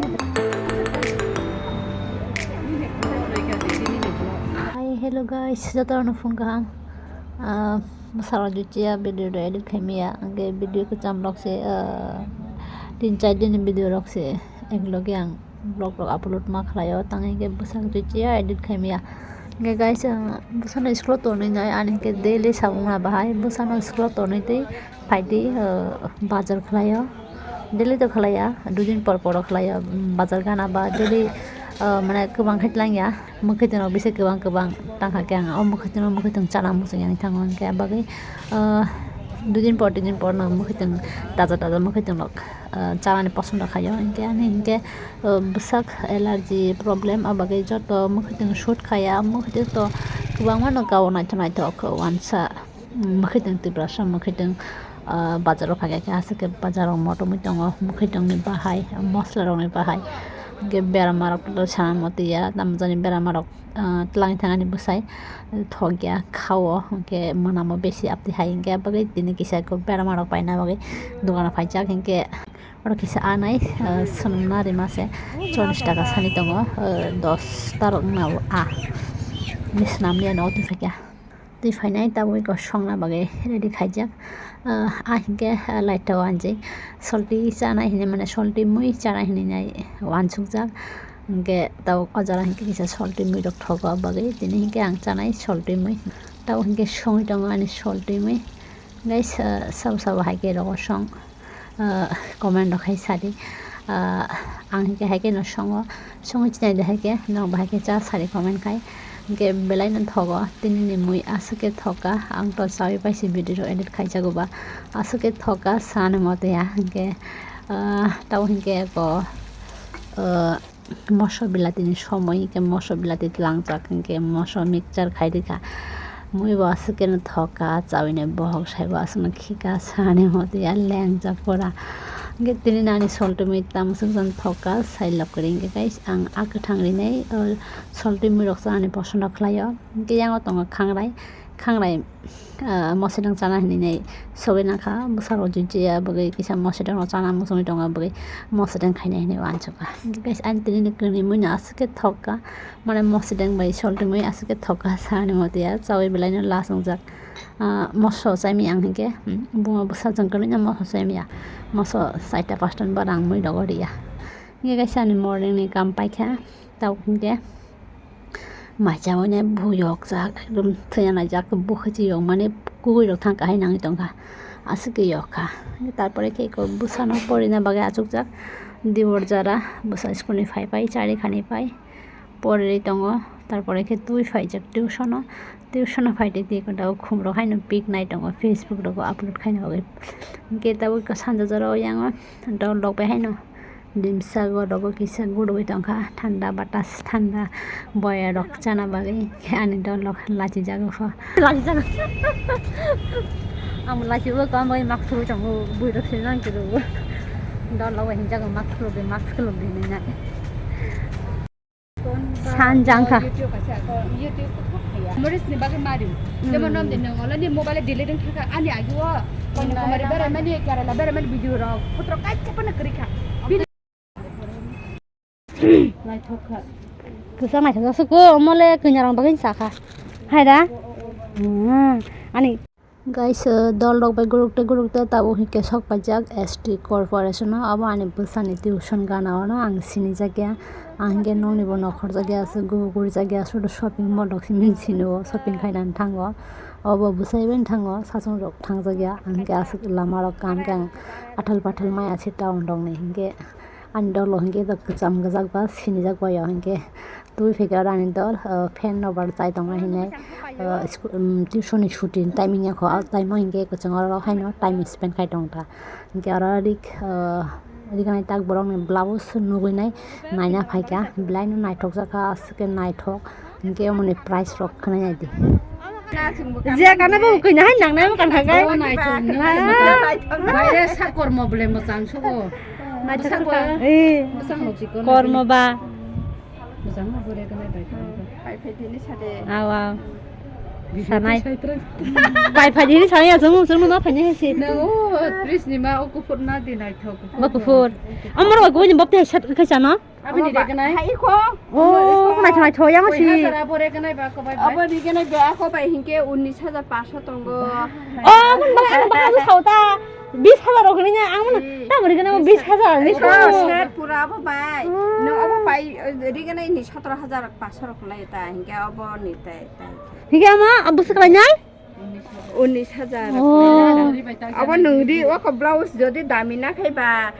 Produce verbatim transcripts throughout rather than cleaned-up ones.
Hi, hello guys, joto no phung kaham. Ah, bwsarok jutia video do edit khaimaya, angke video kwcham rok se, ah, tin char din video rok se, ek loge ang vlog rok upload ma khlaio, tang hingke bwsak jutia edit khaimaya. Hingke guys, ah, bwsano school o tonwi nai, ani hingke daily sabung ma bahai, bwsano school o tonwi tei phaidi, ah, bazar khlaio. Daily to khlaiya, dui din por por o khlaio, bazar gana ba daily, ah, mane kwbang khe tlangya, mwkhwtwng rok bisa kwbang kwbang tangkha khe ang o mwkhwtwng o mwkhwtwng chana muchung yang thango hwnkhe bagwi, ah, dui din por tin din por no mwkhwtwng taja taja mwkhwtwng rok, ah, chanani poson rok khaio hwnkhe ani hwnkhe, ah, bwsak allergy problem o bagwi joto mwkhwtwng shoot khaya, mwkhwtwng to kwbangma no kao naithok naithok wansa. Mwkhwtwng Tiprasa mwkhwtwng, ah, bazaro phaikha khe aswk khe bazaro motomwi tongo mwkhwtwngni bahai, mosolarokni bahai. Hwnkhe beramarok sana motwi ya, tamjani beramarok, ah, twlangwi thangani bwsai thokya khao, hwnkhe mwnamo besi aptwi hai hwnkhe bagwi tini kisa kok beramarok paina bagwi dogano phaijak hwnkhe oro kisa anai, ah, swnamna rima se chollish taka sani tongo, ah, dos tarok wngna o a ni swnamni ano tongkha khe. Twi phainai tabuk eko songna bagwi ready khaijak. Ah, ah, hinkhe, ah, light o anjwi solti chanai hinwi mane solti mui chanai hinwi nai wansukjak. Hinkhe tabuk o jora hinkhe kisa solti mui rok thogo bagwi tini hinkhe ang chanai solti mui. Tabuk hinkhe songwi tongo ani solti mui. Guys, ah, sabo sabo hai khe rogo song. Ah, comment rok khai sadi. Ah, ang hinkhe hai khe no songo, songwi chinai de hai khe, norok bo hai khe cha sadi comment khai. Hinkhe belai no thogo, tini ni mui aswk khe thok kha, ang to chaui pai se video rok edit khaijago ba, aswk khe thok kha, sana motwi ya hinkhe, ah, tamo hinkhe eko, ah, Moso bilatini somoi hinkhe moso bilati tlangjak hinkhe moso mixture khai rikha. Mui bo aswk khe no thok kha, chawinai bohok sai bo aswk no khika sani motwi ya lengjak pora. Hinkhe tini nani solti mui tamo swk jan thok kha sai lok kwrwi hinkhe guys ang a kwthang rinai, o solti mui rok chanani posono khlaio. Hinkhe yango tongo khangrai, khangrai. Ah, mosidang chana hinwi nai sogwi nangkha, bwsarok jujiya bagwi kisa mosidang rok chana muchungwi tongo bagwi mosidang khainai hinwi uansukha. Hinkhe guys, ani tini ni kwrwimwi no aswk khe thok kha, mane mosidang bai soltwi mui aswk khe thok kha sani motwi ya chaui belai no last wngjak. Ah, moso chaimai ang hinkhe, hmm, buma bwsa chwng kwrwino moso chaimaya, moso chaita pasta ni bara ang mui rogo riya. Hinkhe guys, ani morning ni kam paikha, tabuk hinkhe. Mai chaui nai bukhuk yok jak, ekdom thwina naijak, bukhuk chi yok mani, kugui rok thang kahai nangwi tongkha, aswk khe yok kha. Tarpore khe eko bwsano porina bagwi achukjak, diyor jora bwsa school ni phai pai, chari khani pai, porwi tongo. Tarpore khe twi phaijak tuition o, tuition o phai tei twi khwda o khum rok haino pik nai tongo, Facebook rogo upload khaina bagwi. Hinkhe tabuk sanja jora o yang o dol rok bai haino. Dimsa gorogo kisa gurui tongkha, thanda batas, thanda boya rok chana bagwi. Ani dol rok lachi jago pho. Lachi jago. Ang lachi bo kam bai mask rwi tongo, bui rok se nang kiru. Dol rok hinjago mask rwi, mask rwi hinai. San jangkha. Memories ni bagwi mari. Jemon nom de nang ola ni mobile delete wng thaka ani agi o Kanyakumari berai mani, Kerala berai mani video rok photo rok kaisa phano kwrwi kha. Naithok kha. Kwchang naithok jak suko, omo le kanya rang bagwi sa kha. Hai da? Hmm, ani. Guys, uh, dol rok bai guruk te guruk te tabuk hinkhe sok paijak S T corporation o, abo ani bwsani tuition gana o no ang sinijak ya. Ang hinkhe nokni bo nokhorjak ya, aswk gubuk gurijak ya, sudu shopping mall rok simi sini o shopping khainani thango. Obo bwsai bai thango, sachwng rok thangjak ya, ang hinkhe aswk lama rok kaham khe ang athal pathal maya se town rok ni hinkhe. Ani dol o hinkhe kwcham gwjak ba sinijak bai o hinkhe twi phaikha oro ani dol, o, fan no bar chai tongnai hinwi, o, school, um, tuition ni chuti ni timing ya kho, o time o hinkhe kwchwng oro haino time spend khai tongkha. Hinkhe oro rik, o, rignai tak borok ni blouse nugwi nai naina phaikha, belai no naithok jakha, aswk khe naithok. Hinkhe omo ni price rok khwnai nai di. Je kana bo koi na hai nang nai mo kan kha kai. Oh, naithok, naithok. Bai re sa kormo bole mwchang sugo. Naithok bwsang ka. Eh. Bwsang mo chikon. Kormo ba. Bwsang mo bore kana bai ka. Pai phai dini sade. Aw, aw. Sanai. Pai phai dini sanai ya, chwng, chwng no ma phai nai si. Nang o, tris ni ma o kuphur na di naithok. Ba kuphur. Amar ba kuphur ni bok te sat khai chano. Aboni regnai. Hai ko. O, naithok, naithok, yang si. Koi hajar abo regnai ba ko bai bai. Abo regnai ba ko bai hinke unis hajar paanso tongo. O, mun ba, mun ba, mun sauta. Bis hajar rok hinwi ang mano. Eh, ta bwrwi gana bis hajar ni. Eko sat pura abo bai. Ah. No abo bai, eh, rigana ini sotoro hajar paanso rok lai ta, hinke abo ni tai, tai. Hinke ama abu se kalai nai? Unis hajar. Oh. Abo nung ri, oko blouse jodi dami na khai ba,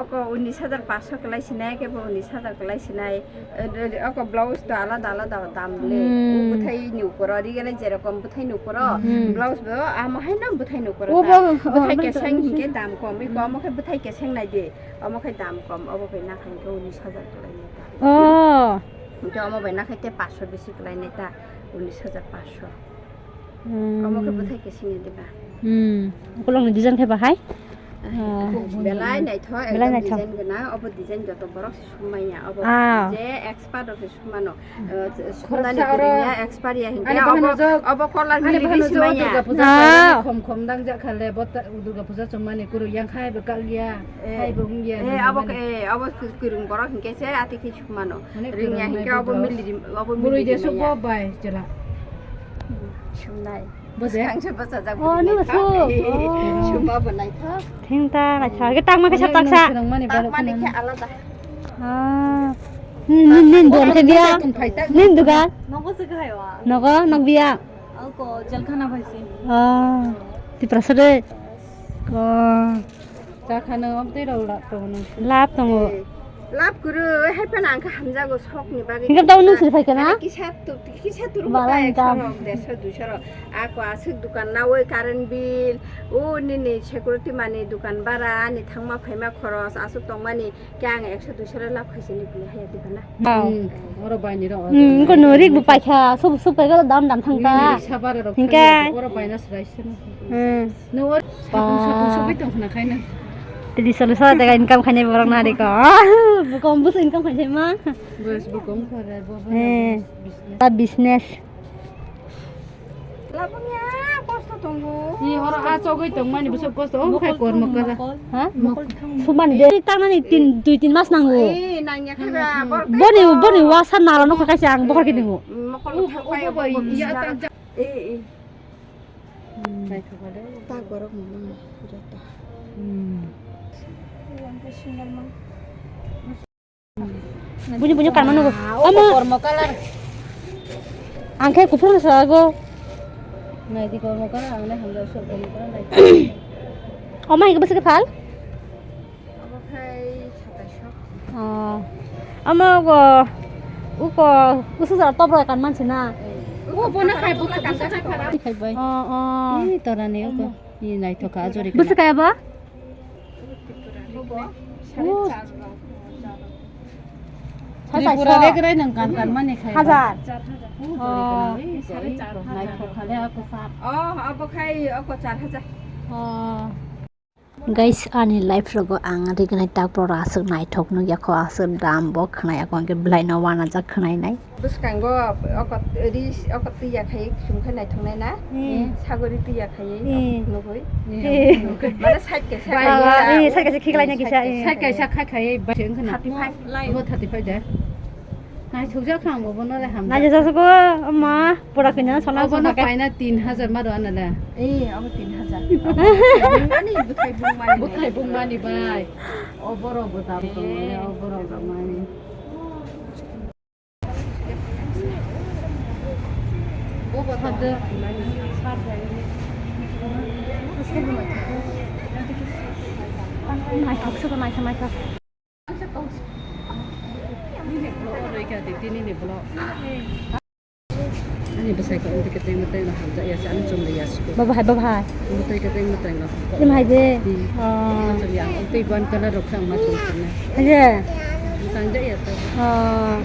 oko unis hajar paanso kalai sinai, kebo unis hajar kalai sinai. Eh, eh, oko blouse to alada alada dam le. Hmm. O bwthai ni ukoro, rigana jerokom bwthai ni ukoro, hmm, blouse bo amo haino bwthai ni ukoro. O ta. Bo, o, bwthai bo, keseng bo, hinke dam kom, iko omo khe bwthai keseng nai di, omo khe dam kom, obo bai nakhai khe unis hajar kwlai nai ta. Oh. Hinke omo bai nakhai te paanso bisi kwlai nai ta, unis hajar paanso. Hmm. Omo khe bwthai keseng ya diba? Hmm. Ukulok ni design khe bahai? Ah. Belai naithok, belai ekdom naithok. Design gwnang, obo design joto borok se sumai ya, obo ah, je expert rok se sumano. Eh, sumnani khoroksa kwrwng ya, oro expert ya hinke ani obo, bohano jok, obo color ani mili bohano jok simai ya. Durga puja ah, khom khom dang jak khale, bo ta-, Durga puja chumani kwrwng yang khai bo kal ya, eh, khai bo wng ya, eh, nang obo mani. Eh, obo kwrwng borok hinke se ati khe sumano. Ringya hinke obo mili rim-, obo mili rimaya. Murui de subo bai chela. Sumnai. Bwswk? Swkang se bwsajak. Oh, bwrwi nung naithok. Suk. Oh. Sumba bo naithok. Thengta naithok. Ge tangma khe sak taksa. Tangmani khe alada. Ah. Nin, nin, nin, dukan khe biya. Nin dukan. Nogo se khai wa. Nogo, nok biya. Ako, jalkhana bai se. Ah. Tiprasa de. Ah. Chakhano amtwi rok lab tongo nung. Lab tongo. Eh, lab kwrwi, hai phano ang khe hamjago sokni bagwi. Hingke tamo nung siri phaikha na? Kisa tu-, kisa turu. Bala ta ekso, dersho, duisho rok. Ako aswk dukan nawi current bill, o nini security mani dukan bara, ani thangma phaima khoros, aswk tongmani khe ang ekso duisho rok lab khaisani bini haya diba na? Oh. Hmm, oro baini rok. Hmm, ko no rik bo paikha, sub, sub paikha dam dam thang ta. Nini riksa bara rok hingke thang oro baina srai seno. Hmm. Nung oro sapung sapung sopoi tong khna khaina. Tini solo solo jaga income khainai borok na riko. Bukom busu income khainai ma. Bos bukom khore bo. Eh. Business. Ta business. Labung ya, kosto tongo. Ni oro a chogoi tong mani busu kosto, o khai kormo kala. Ha? Sumani de. Tangnani tin, dui tin mas nango. Eh, nangya khai ba, bor. Boni, boni wasa nala no khakai ang bokhor kidingo. Mokol thang pai bo. Eh, eh. Hmm. Naithok kha de. Ta gorok mama joto. Hmm. Buini buini karma nugo. Wow, omo kormo kalar. Ang khe kuphur no sago. Nai di kormo kalar, ang le hamjak sok kormo kalar nai. Omo hai khe bwswk phal? Obo khai satais. Oh. Omo go uko usu jora top rok kan mansi na. Uko bono khai buka buka khai phara. Khai bai. Oh, oh. Ni torani uko. Ni naithok kha ajori. Bwswk kaya ba? Ubo. Oh. Sarai char. Tripura regrai nang kan kan mani khai ba. Hajar. Oh. Naithok kha le uko sa. Oh, abo khai uko char hajar. Oh. Guys, ani life rogo ang rignai tak pro aswk naithok nukya kho, aswk dam bo khwnaya kho, hwnkhe belai no wanajak khwnainai. Bwskango oko ri, oko twi ya khai chum khai naithok nai na? Hmm. Sagori twi ya khai nugui. Hmm. Mane side kaisa khai. Eh, side kaisa khiklai na kisa. Side kaisa khai khai ba se wngkha na. Thirty five. Obo thirty five de. Naithokjak kha ang bo bono le hamjak. Naithokjak kho, ama, pura kanya sana. Obo no paina tin hajar maro ana le. Eh, obo tin hajar. Ani bwthai bung mani. Bwthai bung mani bai. Oborok bo dam tong le, oborok bo mani. Bo bo thang de. Naithok se bo naithok naithok. Ani bwsai kok tei tei tei no hamjak ya se, ani chum ya se. Baba hai, baba hai. Tei tei tei tei no. Tei hai de. Hmm. Oh. Chum ya, tei ban kana rok khang ma chum chum na. Hai de. Tang ja ya to. Oh.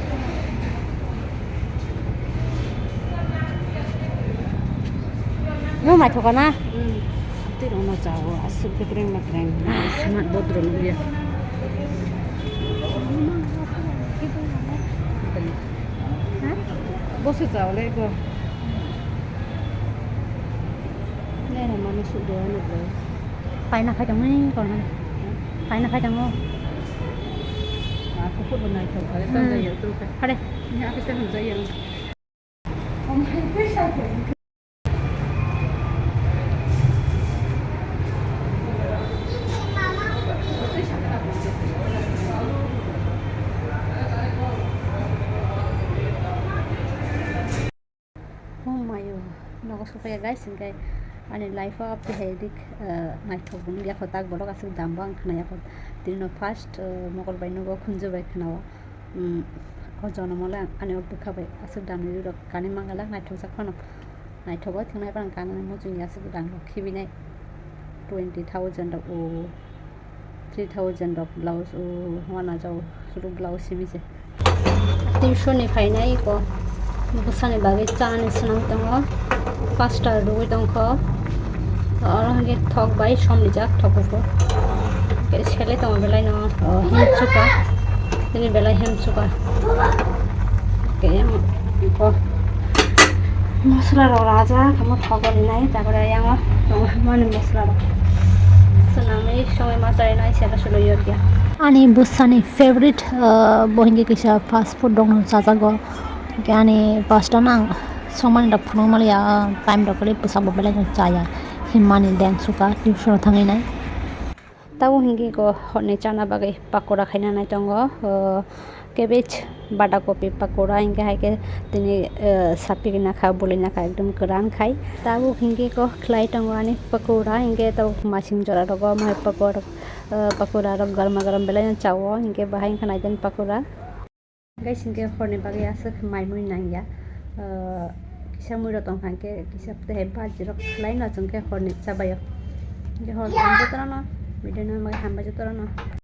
No mai thoka na. Hmm. Tei rok no chawo, aswk ketreng metreng. Smart board rok nukya. Boso chaole bo. Paina khai tongmani korma. Paina khai tongo. Aku pun benar kau. Ada Hmm. Tanda ya tu kan. Hade. Ini aku kan saya. Oh my gosh, aku. Oh my, nogo sokya guys, hingke ani life o abdi hai dik, eh, naithok wngya kho tak borok aswk dam bo ang khwnaya kho. Tini no first, eh, mokol bai nugo khunju bai khwnao. Hmm, o jonomo le ani o bwkha bai aswk dam ni rok kanwi mangala naithok jak phano. Naithogo thingnai phano kanani muchungya aswk rang rok khibinai twenty thousand rok o. Three thousand rok blouse, o, wana jao, suru blouse simi se. Tuition ni phainai ko, bwsani bagwi chani swnam tongo, pasta rwui tongkho, oro hwnkhe thok bai somlijak thok buphur, sele tongo belai no, o, himchuka, bini belai himchuka. Ke, ko. Mosla rok rajak, omo thogo rinai, tabore ayang o tongo mani mosla rok. Swnamwi songwi ma charinai, sero solo yorya. Ani bwsani favorite, ah, bo hingke kisa fast food rok no chajago. Hingke ani pasta nang songmani rok phunuk maliya, ah, time rok kwlwi bwskango belai no chaya. Himmani den suka, tuition o thangwi nai. Tabuk hingke ko horni chana bagwi pakora khaina nai tongo, o, cabbage, bada kopi pakora, hingke hai khe tini, o, sapik nakha, bwlwi nakha, ekdom kwran khai. Tabuk hingke ko khlai tongo ani pakora, hingke tabuk masing jora rogo, omo hai pakora, o, pakora rok gorma gorom belai no chao, hingke bahai wngkha naiton pakora. Guys, hingke horni bagwi aswk mai mui nangya. Ah, kisa mui rok tongkha hingke kisa tei bajirok khlai no chwngkhe horni chabaio. Hingke hor tong jotono no video no hambai jotono no.